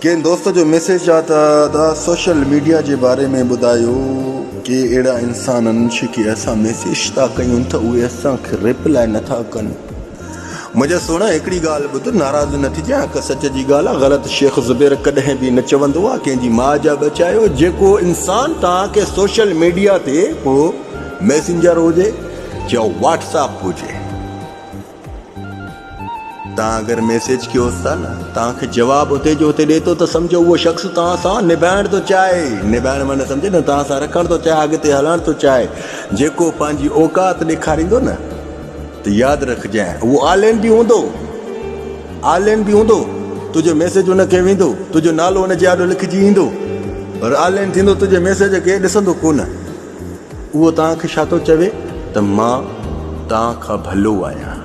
ڪنهن دوست جو ميسيج آ ته ادا سوشل ميڊيا جي باري ۾ ٻڌايو ڪي اهڙا انسان آهن جيڪي اسان ميسيج ٿا ڪيون ته اهي اسان کي ريپلائي نٿا ڪن. منهنجا سهڻا هڪڙي ڳالهه ٻڌ ناراض نه ٿجانء حق سچ جي ڳالهه آ غلط شيخ زبير ڪڏهن به نه چوندو آ ڪنهن جي ماء جا بچايو جيڪو انسان توهان کي سوشل ميڊيا تي پو ميسينجر هجي يا واٽس اپ هجي. توهان اگر ميسيج ڪيوس ٿا نه توهان کي جواب اتي جو اتي ڏي ٿو ته سمجهو اهو شخص توهان سان نڀائڻ ٿو چاهي نڀائڻ معنی سمجهي نه توهان سان رکڻ ٿو چاهي اڳتي هلڻ ٿو چاهي جيڪو پنهنجي اوقات ڏيکاريندو نه ته ياد رکجانء اهو آلين به هوندو آلين به هوندو تنهنجو ميسيج ان کي ويندو تنهنجو نالو ان جي آڏو لکجي ايندو پر آلين ٿيندو تنهنجي ميسيج کي ڏسندو ڪونه اهو توهان کي ڇا ٿو چوي ته مان توهان کان ڀلو آهيان.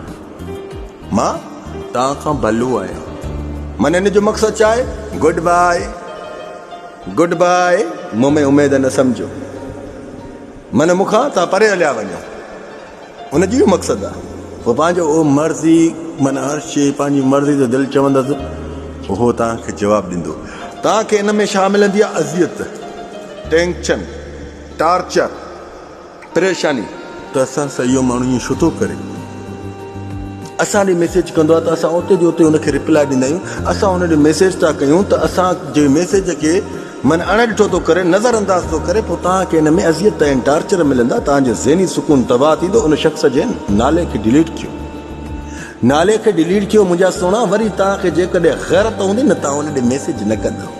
مان توهان کان ڀلو آهيان. معنيٰ ان جو مقصد ڇا آهي؟ گڊ باء، گڊ باء، مون ۾ اميد نه سمجهو. معنيٰ مون کان توهان پري هليا وڃو. ان جو اهو مقصد آهي. پوء پنهنجو اهو مرضي معنيٰ هر شيء پنهنجي مرضي جو دل چوندس اهو توهان کي جواب ڏيندو. توهان کي ان ۾ ڇا ملندي آهي؟ اذيت، ٽينشن. ٽارچر، پريشاني. ته اسان سان اهو ماڻهو ائين ڇو ٿو ڪري؟ اسان ڏي ميسيج ڪندو آهي ته اسان اتي جو اتي ان کي رپلائي ڏيندا آهيون. اسان ان ڏي ميسيج ٿا ڪيون ته اسان جي ميسيج کي من اڻ ڏٺو ٿو ڪري، نظر انداز ٿو ڪري، پوء توهان کي ان ۾ اذيت ۽ ٽارچر ملندا، توهان جو ذهني سڪون تباهه ٿيندو، ان شخص جي نالي کي ڊليٽ ڪيو. نالي کي ڊليٽ ڪيو منهنجا سهڻا، وري توهان کي جيڪڏهن غيرت هوندي نه توهان ان ڏي ميسيج نه ڪندؤ.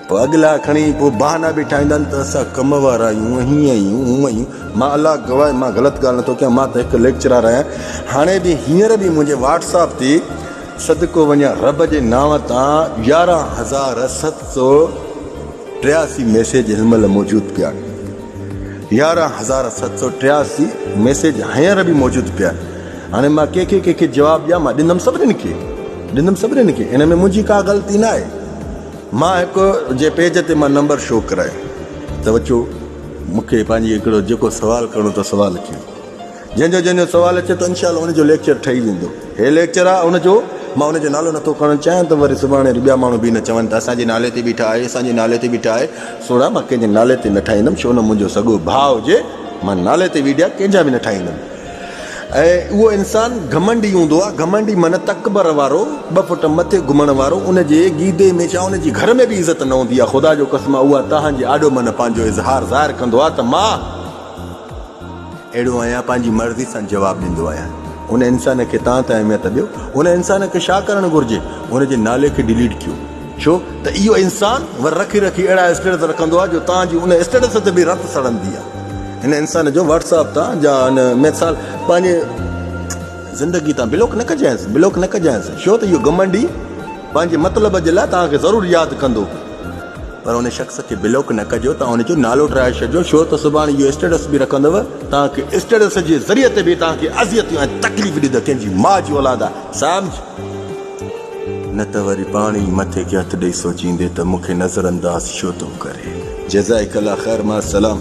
پوء اڳلا کڻي پوء بهانا به ٺاهيندا آهن ته اسان ڪم وارا آهيون هيئن آهيون هونئن آهيون. مان الله گواهه مان غلط ڳالهه نٿو ڪيان مان ته هڪ ليڪچرار آهيان هاڻي به هينئر به منهنجي واٽس اپ تي صدقو وڃان رب جي نانء تان 11783 ميسيج هن مهل موجود پيا آهن 11783 ميسيج هينئر به موجود پيا آهن هاڻي مان ڪنهن کي ڪنهن کي جواب ڏيان مان ڏيندم سڀني کي ڏيندم سڀني کي ان ۾ منهنجي ڪا غلطي نه آهي. مان هڪ جي پيج تي مان نمبر شو ڪرايو ته اچو مون کي پنهنجي هڪڙو جيڪو سوال ڪرڻو اٿو سوال ڪيو جنهن جو جنهن جو سوال اچي ته انشاء الله ان جو ليڪچر ٺهي ويندو هي ليڪچر آهي ان جو مان ان جو نالو نٿو کڻڻ چاهيان ته وري سڀاڻي وري ٻيا ماڻهو به نه چون ته اسان جي نالي تي بيٺا آهي اسان جي نالي تي بيٺا آهي سوڙا مان ڪنهن جي نالي تي نه ٺاهيندم ڇو نه منهنجو سڳو ڀاء هجي مان نالي تي ويڊيا ڪنهن جا به نه ٺاهيندم ۽ اهو انسان گهمنڊي هوندو آهي، گهمنڊي معنيٰ تڪبر وارو، ٻه فوٽ مٿي گهمڻ وارو، ان جي گيدي ۾ ڇا ان جي گهر ۾ به عزت نه هوندي آهي، خدا جو قسم آهي اها تهان جي آڏو معنيٰ پنهنجو اظهار ظاهر ڪندو آهي ته مان اهڙو آهيان پنهنجي مرضي سان جواب ڏيندو آهيان، ان انسان کي تهان ته اهميت ڏيو، ان انسان کي ڇا ڪرڻ گهرجي، ان جي نالي کي ڊليٽ ڪيو، ڇو ته اهو انسان ور رکي رکي اهڙا اسٽيٽس رکندو آهي جو تهان جي ان اسٽيٽس تي به رت سڙندي آهي. هن انسان جو واٽس اپ تان جا ان مثال پنهنجي زندگي تان بلاڪ نه ڪجانس بلاڪ نه ڪجانس ڇو ته اهو گهمنڊي پنهنجي مطلب جي لاء توهان کي ضرور ياد ڪندو پر ان شخص کي بلاڪ نه ڪجو توهان ان جو نالو ٺاهي ڇڏجو ڇو ته سڀاڻي اهو اسٽيٽس به رکندو توهان کي اسٽيٽس جي ذريعي تي به توهان کي اذيتون ۽ تڪليف ڏيندو ڪنهن جي ماء جي اولاد آهي سمجھ نه ته وري پاڻ ئي مٿي کي هٿ ڏئي سوچيندي ته مون کي نظر انداز ڇو ٿو ڪري جزائڪ الله خير مع السلام.